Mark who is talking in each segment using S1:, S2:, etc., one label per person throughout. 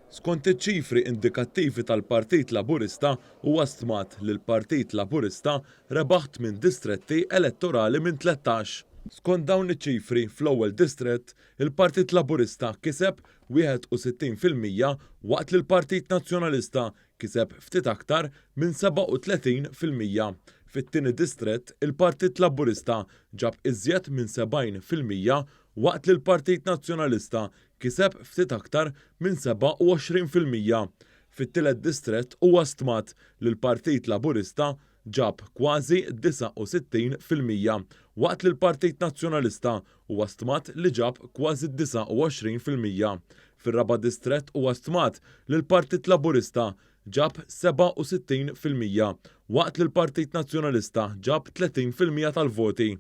S1: Skont iċ-ċifri indikattivi tal-Partit Laburista huwa stmat li l-Partit Laburista rebaħ tmien distretti elettorali minn 13. Skont dawn iċ-ċifri, fl-ewwel distrett, il-Partit Laburista kiseb 61% waqt li l-Partit Nazzjonalista kiseb ftit aktar minn 37%. Fit-tieni distrett, il-Partit Laburista ġab iżjed minn 70% waqt li l-Partit Nazzjonalista kiseb ftit aktar minn 27%. Fit-tielet distrett huwa stmat li l-Partit Laburista ġab kważi 69% waqt li l-Partit Nazzjonalista huwa stmat li ġab kważi 29%. Fir-raba' distrett huwa stmat li l-Partit Laburista ġab 67% waqt li l-Partit Nazzjonalista ġab 30% tal-voti.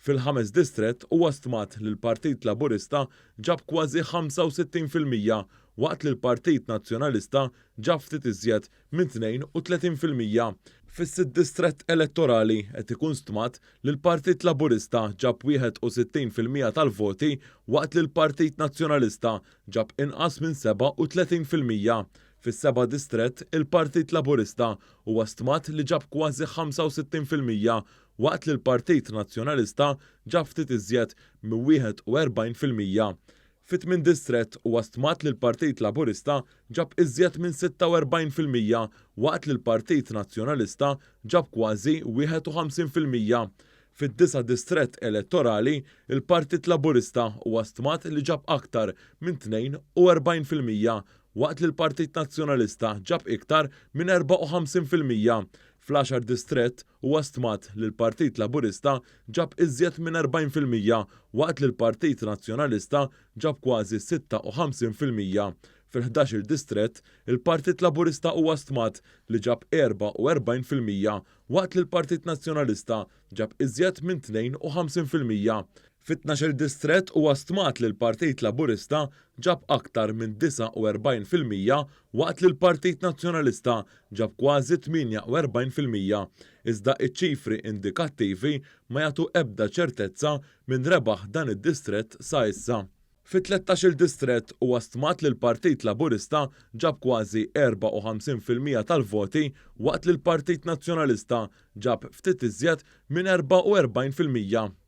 S1: Fil-ħames distrett huwa stmat li l-Partit Laburista ġab kważi 65% waqt li l-Partit Nazzjonalista ġab ftit iżjed minn 32%. Fis-sitt distrett elettorali qed ikun stmat li l-Partit Laburista ġab 61% tal-voti waqt li l-Partit Nazzjonalista ġab inqas minn 37%. Fis-seba' distrett, il-Partit Laburista huwa stmat li ġab kważi 65% waqt li l-Partit Nazzjonalista ġab ftit iżjed minn 41%. Fit-tmien distrett huwa stmat li l-Partit Laburista ġab iżjed minn 46% waqt li l-Partit Nazzjonalista ġab kważi 51%. Fid-disa' distrett elettorali, il-Partit Laburista huwa stmat li ġab aktar minn 42% waqt li l-Partit Nazzjonalista ġab iktar minn 54%. Fl-għaxar distrett huwa stmat li l-Partit Laburista ġab iżjed minn 40% waqt li l-Partit Nazzjonalista ġab kważi 56%. Fil-ħdax-il distrett, il-Partit Laburista huwa stmat li ġab 44% waqt li l-Partit Nazzjonalista ġab iżjed minn 52%. Fit-tnax-il distrett huwa stmat li l-Partit Laburista ġab aktar minn 49% waqt li l-Partit Nazzjonalista ġab kważi 48%. Iżda iċ-ċifri indikattivi ma jagħtu ebda ċertezza min rebaħ dan id-distrett sa issa. Fit-tlettax-il distrett huwa stmat li l-Partit Laburista ġab kważi 54% tal-voti waqt li l-Partit Nazzjonalista ġab ftit iżjed minn 44%.